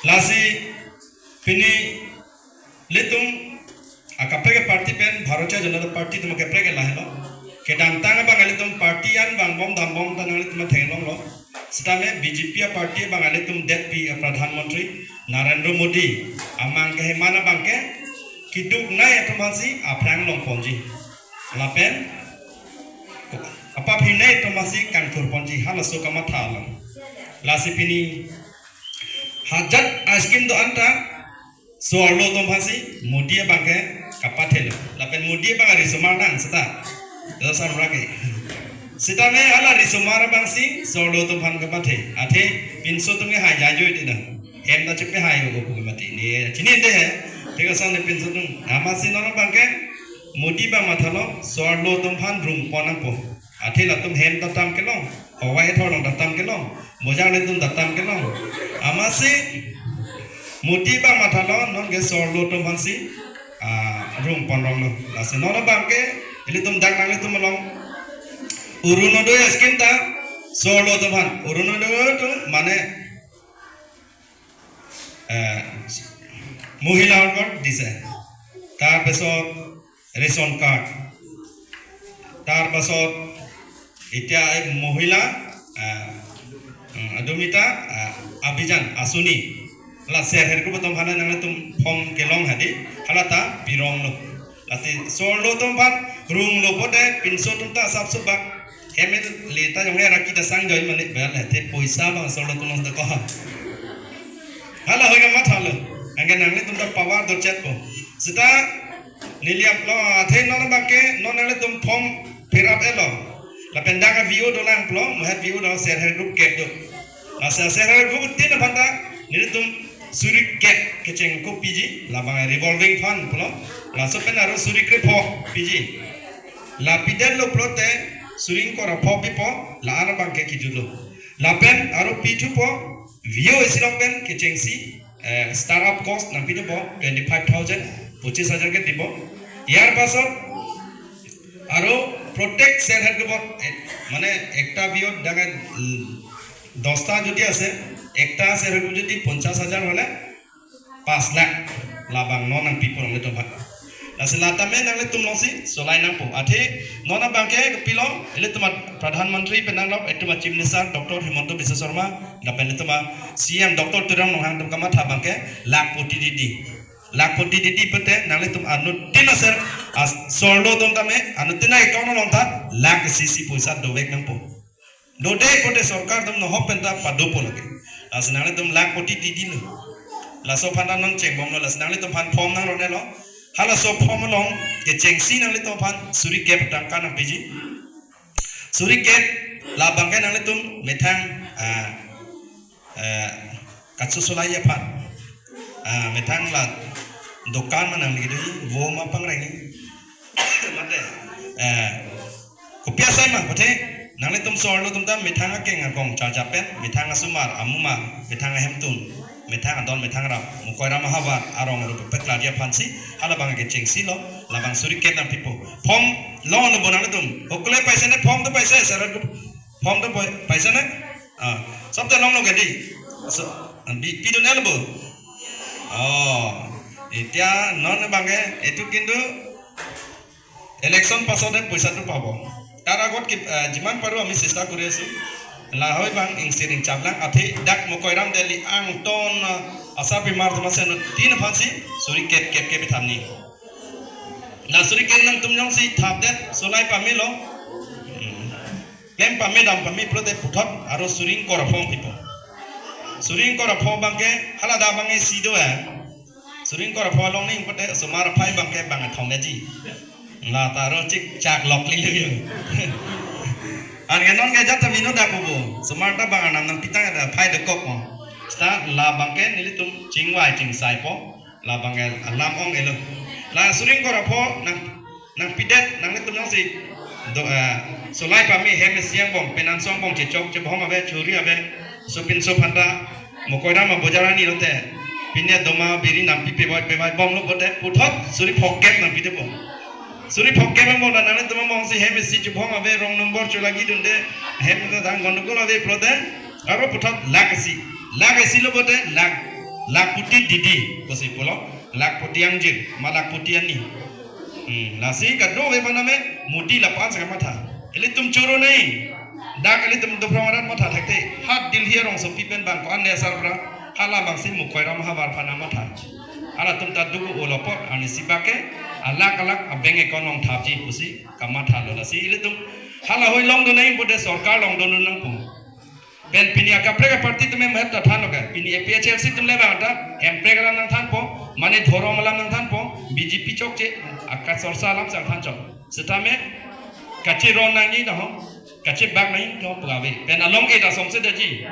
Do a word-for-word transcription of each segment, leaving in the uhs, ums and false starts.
Lasi pini ilitum akaprek party pen Bharatiya Janata Party atum akaprek lahelo. Kedamtang abang ilitum party an vangbom dambom ta nanglitum theklonglo. Sitame B J P aparty abang ilitum detpi a Pradhan Mantri Narendra Modi amang keheman abangke keduk nai atum aphansi aphrang longponji. Lapen apap hinai atum aphansi kangthurponji, halaso kamatha alam. Lasi pini hajat a scheme do-an ta so-arlo atum aphansi Modi abangke kapathelo. Lapen Modi abang arisomar nang seta. Ilo sarura ke. Sitame hala risomar abangsi so-arlo atum aphan kapathe. Athe pinso atum ke hai jajoi dina. Hem ta chepe hai o pu mati. Ne chinine he. Thik ason ne pinso atum. Amatsi non abangke Modi abang mathalo so-arlo atum aphan rungpon nangpo. Athe latum hem ta tam kelong, howai thor along ta tam kelong, bojar le atum ta tam kelong. Amatsi Modi abang mathalo non ke so-arlo atum aphansi, ah, rungpon ronglo. Lasi non abangke ilitum dak nanglitum along Orunodoi scheme ta so-arlo atum aphan. Orunodoi atum mane, eh, মহিলাসকলক দিছে। তাৰপিছত ration card, তাৰপাছত এতিয়া এই মহিলা, আহ, উম, উদ্যমিতা, আহ, অভিযান আঁচনি, hala self help group atum aphan nanglitum form kelong hadi, hala ta pironglo. Lasi so-arlo atum aphan runglo pote pinso atum ta asap subak. Hem le ta jong era kita sang joi mane bel he, te poisa abang so-arlo atum ta ko. Hala hoi kamathalo. Anke nanglitum ta power do chetpo. Seta neliap lo, athe non abangke non nanglitum form fill up etlo. Lapen dak a V O dolang pulo, mohet V O do self help group kep do. Lasi self help group tin aphan ta nelitum suri kep kecheng ko piji, labang revolving fund pulo. Laso pen aro suri krepho piji. La pidetlo pulote suri ingkoi ra pho pipo, la-an abangke kijutlo. Lapen aro pithupo, V O isi along pen kechengsi, eh, startup cost nangpidepo twenty five thousand, pochis hajar ke dipo. ইয়াৰ পাছত আৰু প্ৰত্যেক self help group ত, এ, মানে একটা V O ত ডাঙৰ, উম, দহটা যদি আছে, একটা self help group যদি পঞ্চাশ হাজাৰ হ'লে পাঁচ lakh labang non nangpipo nanglitum aphan. Lasi la tame nanglitum alongsi solai nangpo. Athe non abangke kopilo, ilitum a Pradhan Mantri pen nanglok, itum a Chief Minister Doctor Himanta Biswa Sarma, lapen itum a C M Doctor Tuliram Ronghang atum kamatha abangke lakhpoti didi. Lakhpoti didi pote nanglitum anuttin aser, a so-arlo atum tame anuttin a account along ta lakh isi isi poisa dovek nangpo. Dode pote sorkar atum nohok pen ta padopo lake. Lasi nanglitum lakhpoti didilo. Laso aphan non chengbomlo, lasi nanglitum aphan form nangronelo. Halaso form along kechengsi nanglitum aphan suri kep tangka nangpiji. Suri kep labangke nanglitum methang, ah, eh, kachosolai aphan. Ah, methang la dukan ma nangli do, vo ma pangrengji. Mate, eh, kopi asai ma, pote, nanglitum so-arlo atum ta methang akeng akong charja pen, methang asomar, amumar, methang ahemtun, methang adon, methang rap, mukoi ram ahavar, arong rup peklarji aphansi, halabang kechengsilo, labang suri kep nangpipo. Form longlo bo nanglitum, okle paisa ne form to paisa, sir, form to pai-, paisa ne? Ah, sob ta longlo ke di? So, bi-, pidun el bo? Oh, এতিয়া non abangke, এইটো কিন্তু election পাছতহে পইচাটো পাব। তাৰ আগত কি, আহ, যিমান পাৰোঁ আমি চেষ্টা কৰি আছোঁ। Lahai abang ingsir ingchap lang, athe dak mukoi ram Delhi angton, ah, asar bimar atum asen tin aphansi suri kep kep kep thamni. La suri kep nangtum jongsi thapdet, solai pamelo. Hmm. Klem pame dam pame pulote puthot aro suri ingkoi ra pho pipo. Suri ingkoi ra pho abangke hala dak abang isi do ya. Suri ingkoi ra pho along ning pote osomar aphai abangke bang athom ji. La ta aro chik chak lok li li. Anke non ke jat ta vino dak kubo. Osomar ta bang anam nangpi tang ta phai dokok mo. Seta labangke nelitum chingvai chingsaipo. Labang el alam ong-elo. La suri ingkoi ra pho nang, nangpidet nanglitum jongsi do, eh, solai pame hem isi angbong, penanso angbong chechok chebhong ave, churi ave, sopinso aphan ta mukoi ram abojar arni lote, pine doma biri nangpipe boi pevai bomlo pote puthot suri phongkep nangpidepo. Suri phongkep angbong la nanglitum angbongsi hem isi chebhong ave, wrong number cholagi dunde, hem ta dang gondogol ave pulote, aro puthot lakh isi, lakh isi lo pote lakh Lakhpati didi pusi pulo, lakhpati angjir ma lakhpati ani. Hmm, lasi kadokave aphan tame Modi lapu-an si kamatha. Ilitum choro nai. Dak ilitum dophrong arat matha thekthe. Ha Delhi arongsopi pen bang ko-an ne sarbura. Hala bangsi Mukoiram havar aphan matha. Halatum ta duk-olo apot, arnisi bak ke alak alak a-bank account along thapji pusi kamathalo. Lasi ilitum hala hoi longdun nai pute sorkar longdun nangpo. Pen pini akaprek aparty atum hem ta thanlo ke. Pini A P H L C atum le bang ta hemprek alam nangthanpo, mane dhorom alam nangthanpo, B J P chokche, akasorsa alam si nangthan chok. Setame kachiron nangji dahom, kachibak nangji dahom pu ave. Pen along e ta somse daji.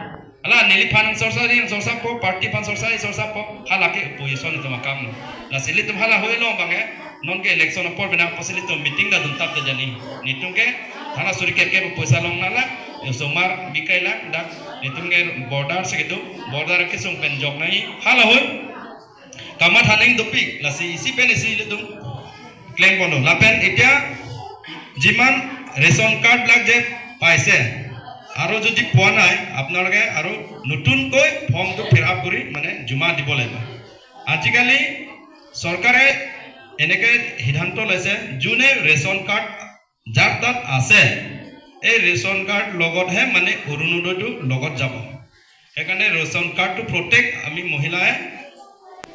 Hala neliphan nangsorsa ri nangsorsapo, party aphan sorsa ri sorsapo, hala ke opposition atum akam lo. Lasi ilitum hala hoi long bang e, non ke election apor bina apotsi ilitum meeting ta duntap ta jani. Netum ke thana suri kep kep poisa long nala, osomar bikai lang dak, netum ke border si kedo, border kesung pen jok nangji, hala hoi kamatha nangji dopik, lasi isi pen isi ilitum klem ponlo. Lapen এতিয়া যিমান ration card বিলাক যে পাইছে, আৰু যদি পোৱা নাই আপোনালোকে আৰু নতুনকৈ ফৰ্মটো ফিল আপ কৰি মানে জমা দিব লাগিব। আজিকালি চৰকাৰে এনেকে সিদ্ধান্ত লৈছে, যোনে ৰেচন কাৰ্ড যাৰ তাত আছে, এই ৰেচন কাৰ্ড লগতহে মানে অৰুণোদয়টো লগত যাব। সেইকাৰণে ৰেচন কাৰ্ডটো প্ৰত্যেক আমি মহিলাই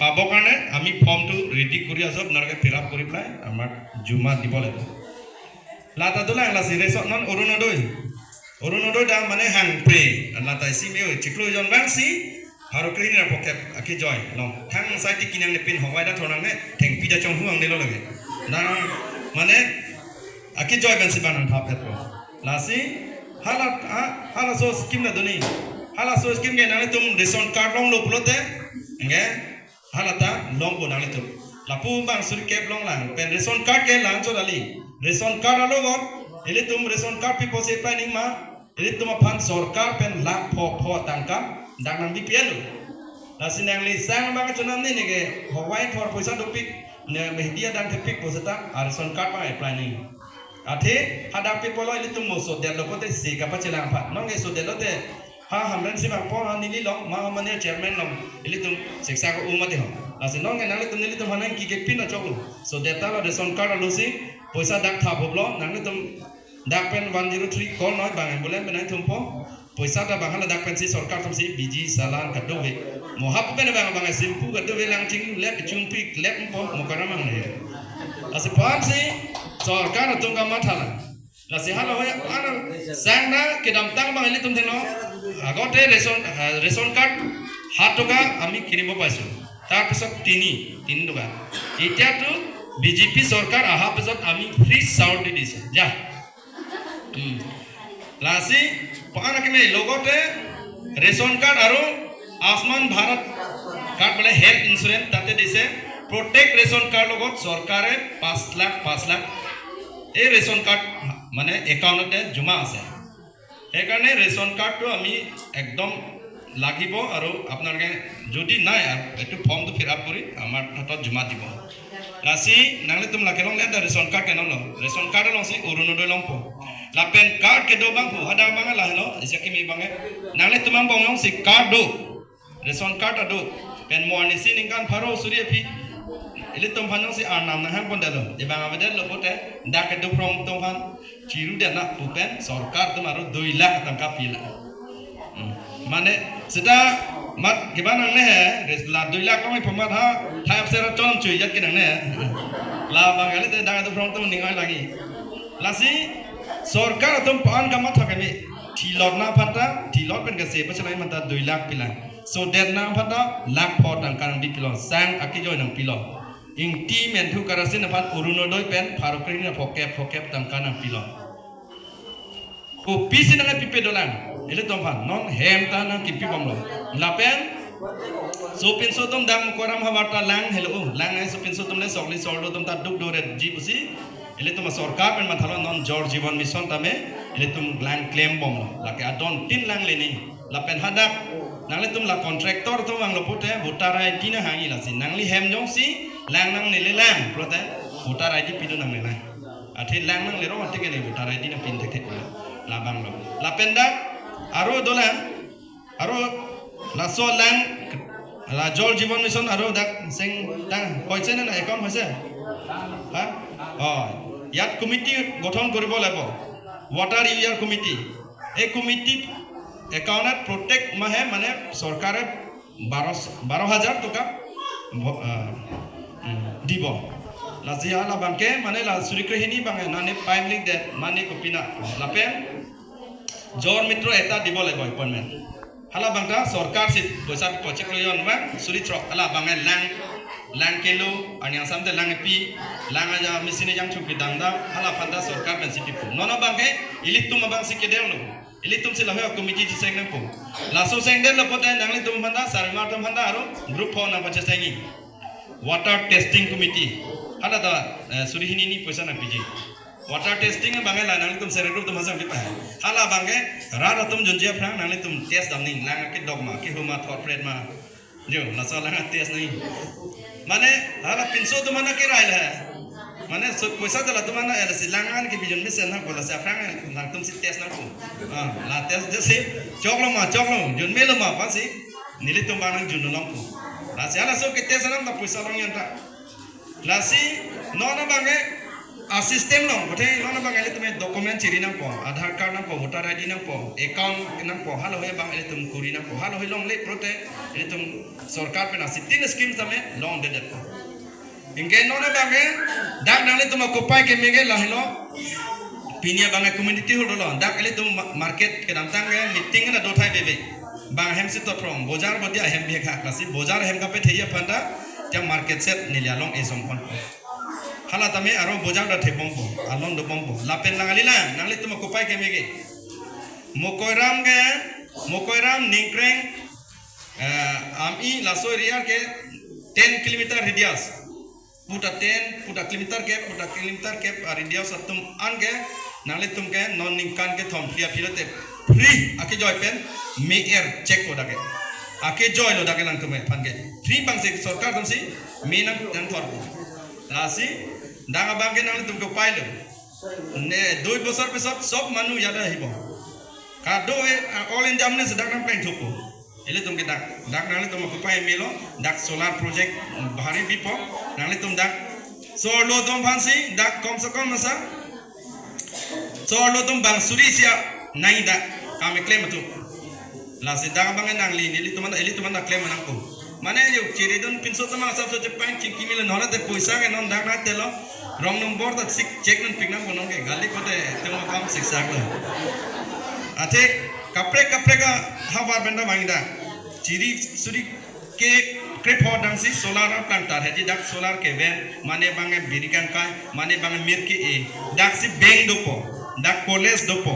পাবৰ কাৰণে আমি ফৰ্মটো ৰেডি কৰি আছো, আপোনালোকে ফিল আপ কৰি পেলাই আমাক জমা দিব লাগিব। Lata dolang, lasi ration non অৰুণোদয়, অৰুণোদয় ta মানে hangpre, lata isi me-o chiklo jon bangsi pharo krehini ra phokep akejoi long. Thang sai ti kinang ne pin hongvai ta thornang ne thengpi ta chonghu ang ne lo lage. Na mane akejoi pensi bang nangthap-etlo. Lasi hala, ha, halaso scheme ta do nangji. Halaso scheme ke nanglitum ration card longlo pulote, anke hala ta longpo nanglitum. Lapu bang suri kep longlang, pen ration card ke lang cho dali. Ration card alogot ilitum ration card pipo si planning ma, ilitum aphan sorkar pen lakh pho pho tangka dak nangbipi-etlo. Lasi nangli sang bang chonam ne, ne ke hongvai thor poisa dopik, ne mehdi adang thepikpo seta a-ration card bang apply nangji. Athe hadak pipo lo, ilitum mo sodetlo pote si kapachelang aphan. Non ke sodetlo te ha Hamren si bang pon, ha neli long, ma mane chairman long, ilitum siksa ko uma de ho. Lasi non ke nanglitum nelitum hanang ki ke pin achok lo. Sodet ta lo ration card alo si poisa dak thap hop lo, nanglitum dak pen one zero three call noi, bang ambulance pen nangthumpo. Poisa ta bang hala dak pensi sorkar atum si biji salan kadokave. Mo hap pen bang bang simpu kadokave lang ching lep chungpi lep po mo karamang ne. Lasi aphansi sorkar atum kamatha lang. Lasi hala hoya ana sang na kedamtang bang ilitum thengno. Agote ration, ah, ration card সাত টকা আমি কিনিব পাইছো। তাৰ পিছত তিনি, তিনি টকা। এতিয়াতো B J P চৰকাৰ অহাৰ পিছত আমি ফ্ৰী চাউল দি দিছো। যা। Hmm. Lasi pan akeme logote ration card আৰু আয়ুষ্মান ভাৰত কাৰ্ড বোলে হেল্থ ইঞ্চুৰেঞ্চ তাতে দিছে। প্ৰত্যেক ৰেচন কাৰ্ড লগত চৰকাৰে পাঁচ লাখ, পাঁচ লাখ এই ৰেচন কাৰ্ড মানে একাউণ্টতে জমা আছে। সেইকাৰণে ৰেচন কাৰ্ডটো আমি একদম লাগিব আৰু আপোনালোকে যদি নাই আৰু এইটো ফৰ্মটো ফিল আপ কৰি আমাৰ হাতত জমা দিব। Lasi nanglitum lake longle ta ration card ke non lo. Ration card alongsi Orunodoi longpo. Lapen card kedo bangphu, hadak bang lahelo, isi akimi bang e. Nanglitum angbong alongsi card do. Ration card ta do. Pen mo arnisi ningkan pharo suri aphi ilitum aphan alongsi arnam nanghang pondetlo. Ebang avedetlo pote dak kedo phrong atum aphan chiru det na pu pen sorkar atum aro dui lakh tangka pilo. Hmm. Mane seta mat keban nangne he, res-, la dui lakh kong ipo mat ha, thai apser chon chui jat ke nangne he. Labang kalite dak kedo phrong atum ning oi lagi. Lasi sorkar atum pan kamatha kami thilot na aphan ta, thilot pen kase pachelai manta dui lakh pilo. Sodetna aphan ta lakh pho tangka nangbi pilo, sang akejoi nangpilo. Ingti menthu karasin aphan Orunodoi pen pharo krehini ra phokep phokep tangka nangpilo. Kopisi nangpipe dolang ilitum aphan, non hem ta nangkipi bomlo. Lapen sopinso atum dak Mukoram havar ta lang helo, lang ai sopinso atum le sokli sordo atum ta duk doret ji pusi ilitum asorkar pen mathalo, non Jal Jeevan Mission tame ilitum lang klem bomlo. Lake adon tin lang leni. Lapen hadak nanglitum la contractor atum vanglo pote voter I D nanghangji, lasi nangli hem jongsi lang nangne le lang pulote voter I D pidun nangne lang. Athe lang nangle rong athe ke ne voter I D nangpin thekthe pulo. Labanglo. Lapen dak aro dolang, aro laso lang Hala Jal Jeevan Mission আৰু dak চেং তা হৈছে নে নাই? একাউণ্ট হৈছে? হা? অ, ইয়াত কমিটি গঠন কৰিব লাগিব, ৱাটাৰ ইউজাৰ কমিটি। এই কমিটিত একাউণ্টত প্ৰত্যেক মাহে মানে চৰকাৰে বাৰ, বাৰ হাজাৰ টকা ভ-, আ, উম, দিব। Lasi hala abangke mane la suri krehini abang nane paimlik det mane kopina lapen jor mitro ekta দিব লাগিব এপইণ্টমেণ্ট। Hala abang ta চৰকাৰ si পইচা project lo yon abang suri throk hala abang lang, lang kelo, arni angsam te lang epi, lang aja machine yang chungki dangdam, hala aphan ta চৰকাৰ pensi pipo. Non abangke ilitum abang si kedeng lo. Ilitum si lahei committee si seng nangpo. Laso seng detlo pote nanglitum aphan ta, sarima atum aphan ta aro group phone nangpachesengji. Water testing committee. Hala ta, eh, suri hini ni poisa nangpiji. Water testing abangke la nanglitum self help group atum hasang di pa. Hala abangke rat atum junji aphrang nanglitum test damnang, lang kedok ma, kehuma, thotpret ma. Jo, laso lang test nang. Mane hala pinso atum aphan ta kerai la. Mane so poisa ta latum aphan ta, eh, lasi lang an ke bijun mesen nangpo, lasi aphrang nangtum si test nangpo. Ah, la test jesi choklo ma, choklo, junmelo ma, pasi nelitum abang nangjun longpo. Lasi halaso ke test nang ta poisa long yan ta. Lasi non abangke a system long, bote non abang ilitum document chiri nangpo, Aadhaar card nangpo, voter I D nangpo, account nangpo, hala hoi abang ilitum kuri nangpo, hala hoi longle pulote ilitum চৰকাৰ pen asi tin scheme tame longdedetpo. Anke non abangke dak nanglitum akopai keme ke lahelo. Pini abangke community hall dolo. Dak ilitum ma-, market kedamtang ke meeting na dothai bebe. Bang hem si totphrong. Bojar bodi ahem bihek hak lasi. Bojar hem kapetheji aphan ta. Jam market set neli along esom pon. Hala tame aro bojar ta thepompo. Along dopompo. Lapen lang ali lang. Nanglitum akopai keme ke. Mokoiram ke. Mokoiram Ningkreng. Eh, ami laso area ke ten kilometer radius. Puta ten, puta kilometer ke, puta kilometer ke, ah, radius atum anke, nanglitum ke, non ningkan kethom phli aphi lote, free akejoi pen, me-er chekpo dak ke. Akejoi lo dak ke nangtum aphan ke. Free abang si, চৰকাৰ atum si, me nang, nangthorpo. Lasi, dak abangke nanglitum kopai lo. Ne, দুই বছৰ পিছত সব মানুহ ইয়াতে আহিব। Kadokave, ah, all India mane si dak nangplengthukpo. Ilitum ke dak, dak nanglitum akopai melo, dak solar project bhari bipo, nanglitum dak, chorlo atum aphan si, dak kom se kom asa, chorlo atum bang suri isi nang dak, kam keklem atum. Lasi dak abang nangli, ilitum aphan, ilitum aphan dak klem nangpo. Mane jo, chiridun pinso atum asap so chepang chingki melo, non te poisa ke non dak nangtelo, wrong number ta sik check nangpik nangpo non ke, gali kote, temo kam siksak lo. Athe, kaprek kaprek ahavar pen ta vang dak. Chiri suri ke krepho dang si solar plant ta haji dak solar ke ven mane abang biri kangkai mane abang mir ke e dak si bank dopo dak college dopo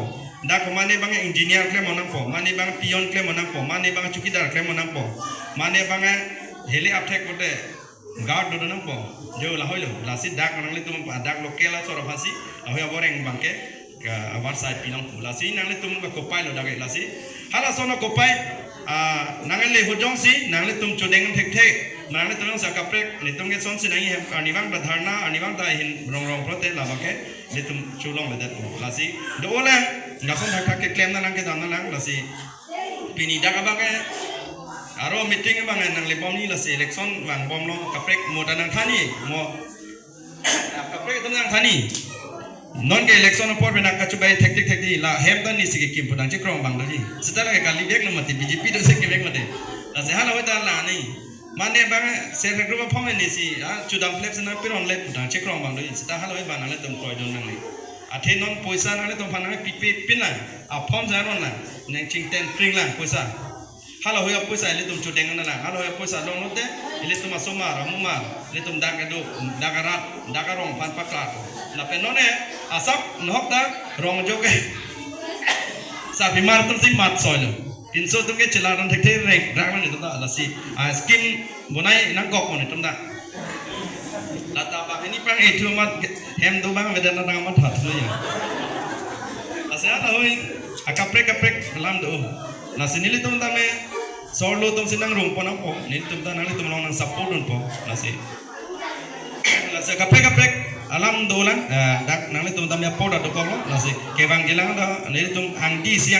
dak mane abang engineer klem nangpo mane abang peon klem nangpo mane abang chowkidar klem nangpo mane abang hele apthek kote guard do nangpo jo lahoi lo lasi dak nanglitum dak local asor aphan si lahoi aboreng abangke ka avarsai pinangpo lasi nanglitum akopai lo dak lasi halason akopai ah nangle hujong si nanglitum chodeng thekthe nanglitum sa kaprek nelitum ke son si nangji hem arnivang ta dharna arnivang ta hin rong rong pulote labangke nelitum cholongledetpo lasi do ola ngason thakthak keklem nang kedam nang lasi pini dak abangke aro meeting abang nangle bomji lasi election vangbomlo kaprek mo ta nangthanji mo kaprek atum nangthanji. Non ke election apor pen kachubai thektik thektik la hem ta nisi kekim pu dang chekrong abang doji. Seta la ke kali bek lo mati B J P do si kevek mati. Lasi hala hoi ta la ni. Mane abang self help group aphong nisi, ah, chudam flap sena piron le pu dang chekrong abang doji. Seta hala hoi abang nanglitum kroidun nangji. Athe non poisa nanglitum aphan nangpipe pin nang. Aphone sa ron nang. Nangchingten pring lang poisa. Hala hoi apoisa ilitum chodeng nang lang. Hala hoi apoisa longlote ilitum asomar amumar ilitum dak kedo dak arat dak arong aphan paklar. Lapen non asap nohok ta rong jo ke. Sarpimar atum si mat soi lo. Pinso atum ke chelar nang thekthe reng rang nang ilitum ta lasi. Ah, scheme bonai nangkok mo nelitum ta. Lata abang hini pang itu amat hem do abang avedet nang amat hat lo ya. Lasi hala hoi akaprek kaprek alam do. Lasi nelitum tame chorlo atum si nangrumpo nangpo. Nelitum ta nanglitum along nang support dunpo. Lasi. Lasi akaprek kaprek alam dolang, eh, dak nanglitum tame apor ta dokoklo. Lasi kevangji lang ta nelitum angdi si